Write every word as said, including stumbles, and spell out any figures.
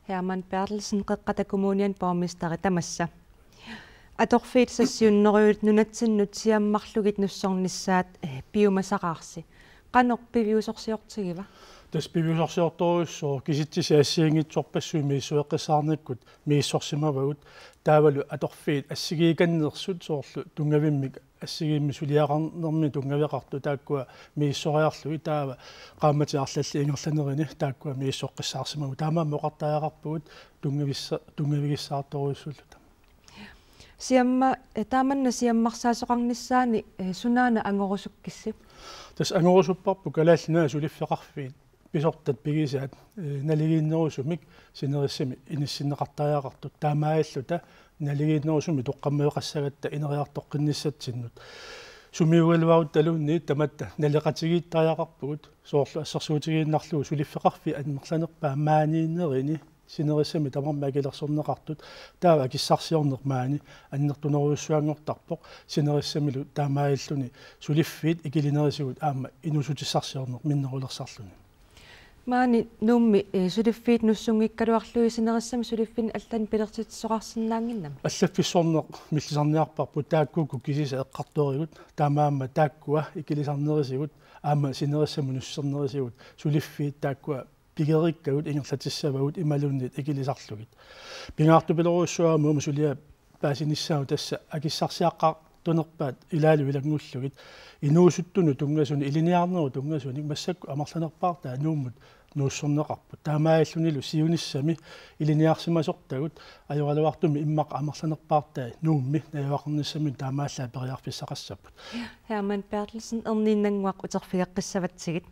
Hermann Berthelsen, Qeqqata Kommuniani borgmesteri tamassa. Atorfiit sassiunnerujuit nunatsinnut siammarlugit nussornissaat, eh, piumasaqaarsi. Qanoq piviusorsiortigiva? Tassa piviusorsiortorujussuuvoq, kisitsisit assigiinngitsorpassuit misissueqqissaarnikkut misissorsimavagut, taavalu atorfiit assigiikanneersut soorlu tunngavimmik assigiimmik suliaqarnermi tunngaveqartut taakkua misissoriarlugit, taava qaammatit arlallit ingerlanerini taakkua misissoqqissaarsimavagut. Taamaammat oqartariaqarpugut tunngavissa-, tunngavigissaartorujussuulluta. Siamma-, eh, taamanna siammarsaasoqarnissaani, eh, sunaana angorusukkissi? Tassa angorusupparput Kalaallit Nunaat suliffeqarfiit pisortat pigisaat, eh, naligiinnerusumik sinerissami inissinneqartariaqartut, taamaalilluta naligiinnerusumik toqqammaveqassagatta ineriartoqqinnissatsinnut. Sumiugaluaruttaluunniit tamatta naleqatigiittariaqarpugut, soorlu assersuutigiinnarlugu suliffeqarfiit amerlanerpaat maaniinnerini sinerissami tamarmik akilersorneqartut, taava akissarsiorneq maani annertunerujussuanngortarpoq, sinerissamilu taamaalilluni suliffiit ikilinerisigut aamma inuussutissarsiorneq minnerulersarluni. Maani Nuummi, eh, suliffiit nussunngikkaluarlugit sinerissami suliffinnik allanik pilersitsisoqarsinnaannginnami? Allaffissorneq millisarniarparput, taakkuuku kisisa eqqartorigut, taamaammat taakkua ikilisarnerisigut aamma sinerissamut nussernerisigut suliffiit taakkua pigerikkagut ingerlatissavagut imaluunniit ikilisarlugit. Pingaartupilorujussuugami uuma suliaq paasinissaanut tassa akissarsiaqqaartunerpaat ilaalu ilanngullugit, inuusuttunut tunngasunut, ilinniarnerup tunngasunik massakkut amerlanerpaartaat Nuummut nuussorneqarput. Taamaalillunilu siunissami ilinniarsimasortagut ajoraluartumik immaqa amerlanerpaartaat Nuummi najugaqarnissaminut taamaallaat periarfissaqassapput. Hermann Berthelsen, erniinnannguaq uterfigeqqissavatsigit.